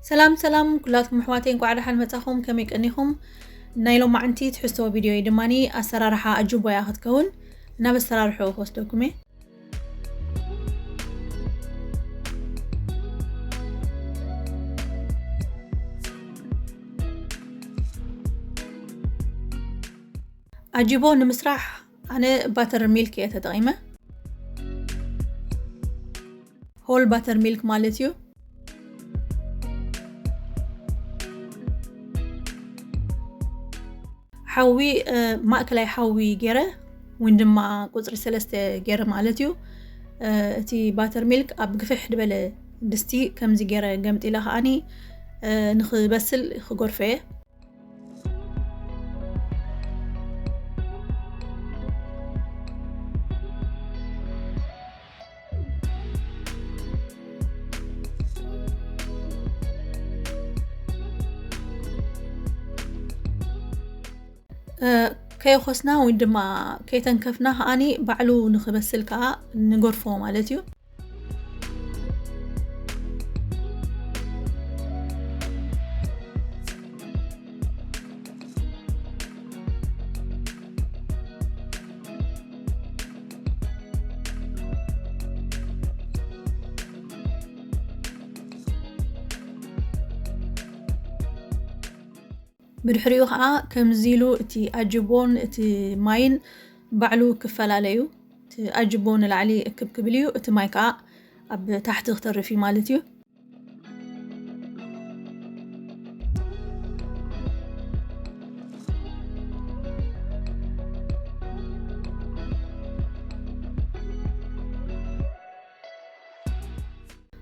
ሰላም ሰላም ኩላትኩም ኣሕዋተይ፣ እንኳዕ ደሓን መጻኹም። ከመይ ቀኒኹም? ናይ ሎማዓንቲ ትሕዝቶ ቪድዮይ ድማኒ ኣሰራርሓ ኣጅቦ እያ ክትከውን። ናብ ኣሰራርሓኡ ክወስደኩም እየ። ኣጅቦ ንምስራሕ ኣነ ባተር ሚልክ እየ ተጠቒመ። ሆል ባተር ሚልክ ማለት እዩ። ሓዊ፣ እ፣ ማእከላይ ሓዊ ገይረ፣ ወይ ድማ ቁጽሪ ሰለስተ ገይረ ማለት እዩ። እ፣ እቲ ባተር ሚልክ ኣብ ግፍሕ ዝበለ ድስቲ ከምዚ ገይረ ገምጢለ ከኣኒ፣ እ፣ ንኽበስል ክጎርፎ እየ። እ፣ ከየኾስና ወይ ድማ ከይተንከፍና ከኣኒ ባዕሉ ንኽበስል ከኣ ንገርፎ ማለት እዩ። ብድሕሪኡ ኸዓ ከምዚ ኢሉ እቲ ኣጅቦን እቲ ማይን ባዕሉ ክፈላለ እዩ። እቲ ኣጅቦ ንላዕሊ እክብ ክብል እዩ፣ እቲ ማይ ከዓ ኣብ ታሕቲ ክተርፍ እዩ ማለት እዩ።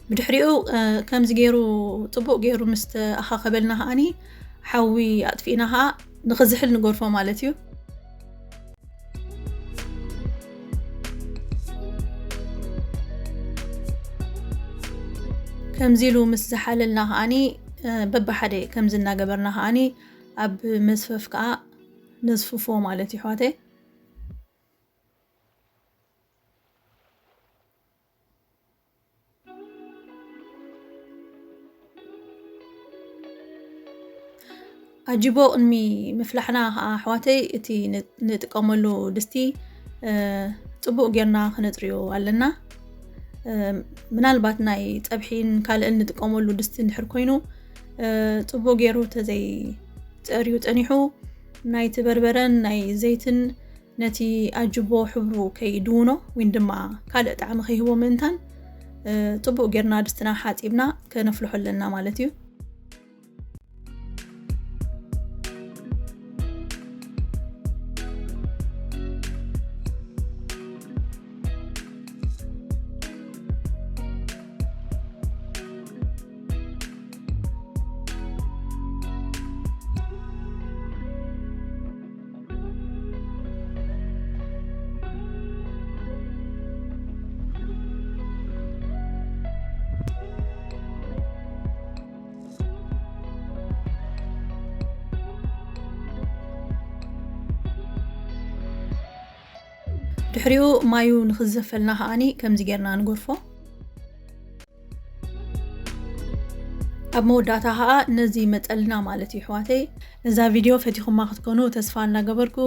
ብድሕሪኡ፣ እ፣ ከምዚ ገይሩ፣ ጽቡቕ ገይሩ ምስ ተኣኻኸበልና ከኣኒ፣ ሓዊ ኣጥፊእና ከኣ ንኽዝሕል ንገርፎ ማለት እዩ። ከምዚ ኢሉ ምስ ዝሓለልና ከኣኒ፣ እ፣ በብሓደ ከምዚ እናገበርና ከኣኒ፣ ኣብ መዝፈፍ ከኣ ነዝፍፎ ማለት እዩ፣ ኣሕዋተይ። ኣጅቦ ቅድሚ ምፍላሕና ኸዓ ኣሕዋተይ፣ እቲ ን-፣ ንጥቀመሉ ድስቲ፣ እ፣ ጽቡቕ ጌርና ክነጽርዮ ኣለና። እ፣ ምናልባት ናይ ጸብሒን ካልእን ንጥቀመሉ ድስቲ እንድሕር ኮይኑ፣ እ፣ ጽቡቕ ጌሩ ተዘይጸርዩ ጸኒሑ፣ ናይቲ በርበረን ናይ ዘይትን ነቲ ኣጅቦ ሕብሩ ከይድውኖ ወይ ድማ ካልእ ጣዕሚ ከይህቦ ምእንታን፣ እ፣ ጽቡቕ ጌርና ድስትና ሓጺብና ከነፍልሖ ኣለና ማለት እዩ። ድሕሪኡ ማዩ ንኽዘፈልና ከኣኒ ከምዚ ጌርና ንጎርፎ። ኣብ መወዳእታ ከኣ ነዚ መጸልና ማለት እዩ፣ ኣሕዋተይ። ነዛ ቪድዮ ፈቲኹማ ክትኮኑ ተስፋ እናገበርኩ፣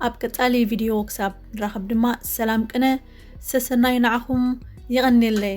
ኣብ ቀጻሊ ቪድዮ ክሳብ ንራኸብ ድማ ሰላም ቅነ፣ ሰሰናዩ ንዓኹም፣ የቐንየለይ።